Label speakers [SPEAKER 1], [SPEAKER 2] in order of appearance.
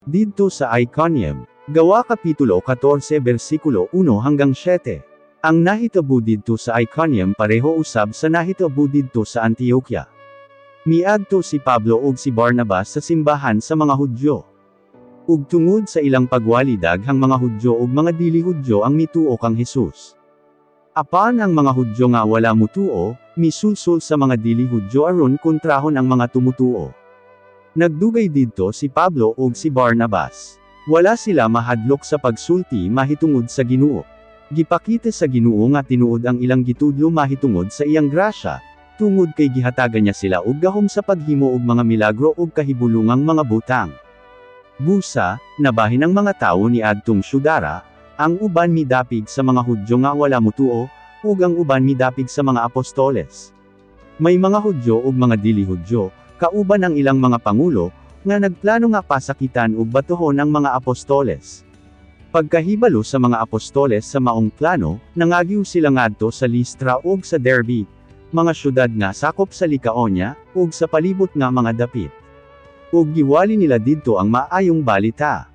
[SPEAKER 1] Didto sa Iconium. Gawa Kapitulo 14 versikulo 1 hanggang 7. Ang nahitabo didto sa Iconium pareho usab sa nahitabo didto sa Antioquia. Miadto si Pablo ug si Barnabas sa simbahan sa mga Hudyo. Ug tungod sa ilang pagwali, daghang mga Hudyo ug mga dili Hudyo ang mituo kang Jesus. Apan ang mga Hudyo nga wala mutuo, misulsul sa mga dili Hudyo aron kontrahon ang mga tumutuo. Nagdugay didto si Pablo ug si Barnabas. Wala sila mahadlok sa pagsulti mahitungod sa Ginoo. Gipakita sa Ginoo nga tinuod ang ilang gitudlo mahitungod sa iyang grasya, tungod kay gihatagan niya sila og gahom sa paghimo og mga milagro ug kahibulungang mga butang. Busa, nabahin ang mga tawo ni adtong syudara, ang uban midapig sa mga Hudyo nga wala mutuo, ug ang uban midapig sa mga apostoles. May mga Hudyo ug mga dili Hudyo, kauban ang ilang mga pangulo, nga nagplano nga pasakitan ug batuhon ang mga apostoles. Pagkahibalo sa mga apostoles sa maong plano, nangagiw sila ngadto sa Listra ug sa Derbe, mga syudad nga sakop sa Licaonia, ug sa palibot nga mga dapit. Ug giwali nila didto ang maayong balita.